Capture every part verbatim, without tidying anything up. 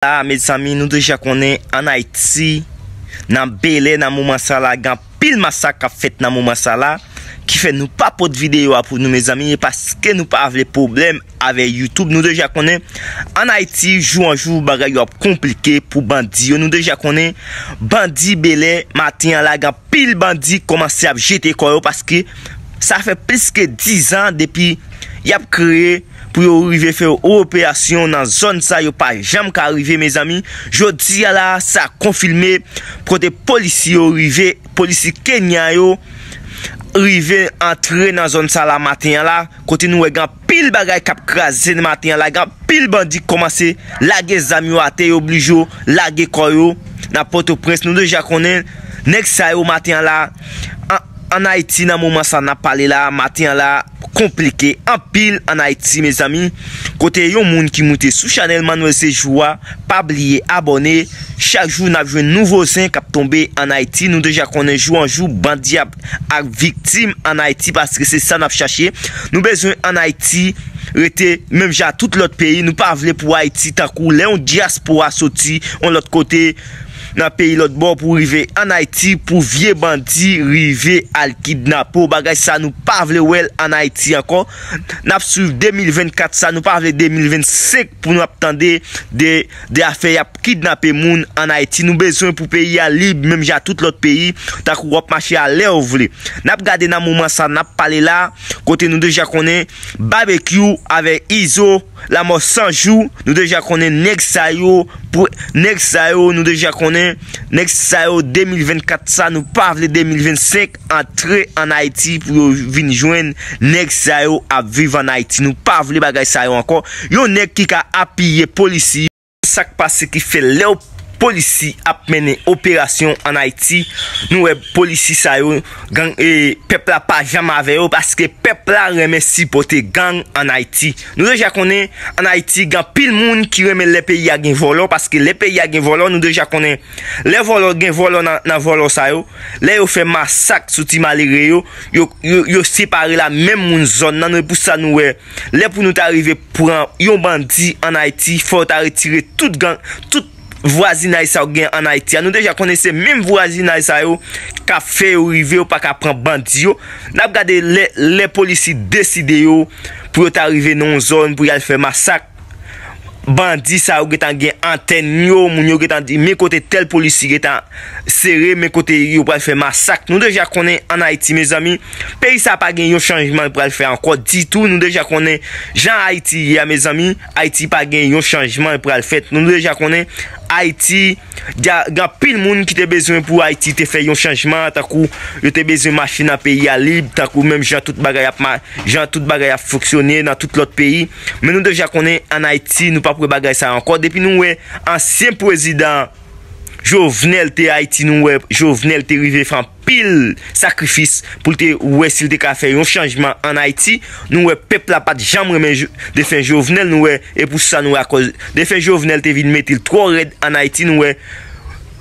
La, mezanmi, nou deja konnen ann Ayiti, nan Bèlè, nan moman sa la, gen anpil masak k ap fèt nan moman sa la, ki fè nou pa pote videyo a pou nou, mezanmi, e paske nou pa vle pwoblèm avè YouTube. Nou deja konnen, ann Ayiti, jou an jou, bagay yo ap konplike pou bandi yo. Nou deja konnen, bandi Bèlè, maten an la, gen anpil bandi kòmanse ap jete kò yo, paske sa fè plis ke diz an depi y ap kreye pou yo rive fè operasyon nan zòn sa, yo pa janm ka rive, mezanmi. Jodi a la, sa konfime kote polisi yo rive, polisi Kenya yo rive antre nan zòn sa la maten an la, kote nou wè gen anpil bagay k ap kraze maten an la, gen anpil bandi k kòmanse lage zam yo atè, yo oblije yo lage kò yo nan Pòtoprens. Nou deja konnen nèg sa yo maten an la, an, ann Ayiti, nan moman sa n ap pale la, maten an la, konplike anpil ann Ayiti, mezanmi. Kote yon moun ki moute sou chanèl Manuel Sejour a, pa bliye abòne. Chak jou n ap jwenn nouvo zen k ap tonbe ann Ayiti. Nou deja konnen jou an jou bandi ap ak viktim ann Ayiti, paske se sa n ap chache. Nou bezwen ann Ayiti rete menm jan ak tout lòt peyi. Nou pa vle pou Ayiti tankou lè yon dyaspora soti yon lòt kote nan peyi lòt bò pou rive ann Ayiti, pou vye bandi rive al kidnape w. Bagay sa nou pa vle wè l ann Ayiti ankò. N ap swiv de mil vennkat sa, nou pa vle de mil vennsenk pou n ap tande de, de afè y ap kidnape moun ann Ayiti. Nou bezwen pou peyi a lib, menm jan ak tout lòt peyi, tankou w ap mache a lè w vle. N ap gade nan moman sa n ap pale la, kote nou deja konnen Babekyou avèk Izo, Lamò San Jou, nou deja konnen nèg sa yo, pou, nèg sa yo, nou deja konnen, nèg sa yo, de mil vennkat sa, nou pa vle de mil vennsenk antre ann Ayiti pou yo vin jwenn nèg sa yo ap viv ann Ayiti. Nou pa vle bagay sa yo ankò. Yon nèg ki ka apiye polisi. Sa k pase ki fè lè w polisi ap mennen operasyon ann Ayiti, nou wè polisi sa yo, gang, e, pèp la pa janm avè yo, paske pèp la renmen sipòte gang ann Ayiti. Nou deja konnen ann Ayiti gen anpil moun ki renmen lè peyi a gen vòlò, paske lè peyi a gen vòlò, nou deja konnen lè vòlò gen vòlò nan, nan vòlò sa yo, lè yo fè masak sou ti malere yo, yo, yo, yo separe la menm moun zòn nan, nou, e pou sa nou wè, lè pou nou ta rive pran yon bandi ann Ayiti, fò yo ta retire tout gang, tout vwazinay sa yo gen ann Ayiti a. Nou deja konnen se menm vwazinay sa yo k ap fè yo rive, yo pa ka pran bandi yo. N ap gade lè, lè polisi deside yo pou yo ta rive nan yon zòn pou y al fè masak. Bandi sa yo gentan gen antèn yo, moun yo gentan di, men kote tèl polisi gentan sere, men kote yo pral fè masak. Nou deja konnen ann Ayiti, mezanmi, peyi sa pa gen yon chanjman l pral fè ankò ditou. Nou deja konnen jan Ayiti ye a, mezanmi, Ayiti pa gen yon chanjman l pral fèt. Nou deja konnen Ayiti, gen, gen anpil moun ki te bezwen pou Ayiti te fè yon chanjman, tankou yo te bezwen mache nan peyi a lib, tankou menm jan tout bagay ap ma-, jan tout bagay ap fonksyone nan tout lòt peyi. Men nou deja konnen ann Ayiti, nou p ap wè bagay sa yo ankò. Depi nou wè ansyen prezidan Jovenel te Ayiti, nou wè Jovenel te rive fè anpil sakrifis pou l te wè si l te ka fè yon chanjman ann Ayiti. Nou wè pèp la pa t janm renmen Jo-, defen Jovenel, nou wè, e pou sa nou wè akòz defen Jovenel te vin mete l twò rèd ann Ayiti, nou wè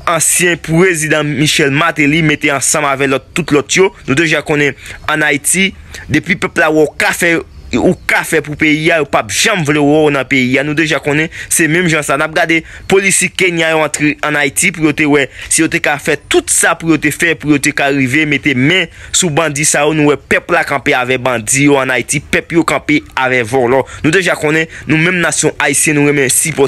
ansyen prezidan Michel Martelly mete ansanm avè lòt, tout lòt yo. Nou deja konnen ann Ayiti, depi pèp la wè w ka fè, ou ka fè pou peyi a, yo p ap janm vle wè w nan peyi a. Nou deja konnen se menm jan sa. N ap gade polisi Kenya yo antre ann Ayiti pou yo te wè si yo te ka fè tout sa pou yo te fè, pou yo te ka rive mete men sou bandi sa yo. Nou wè pèp la kanpe avè bandi yo ann Ayiti, pèp yo kanpe avè vòlò. Nou deja konnen nou menm nasyon ayisyen nou renmen sipòte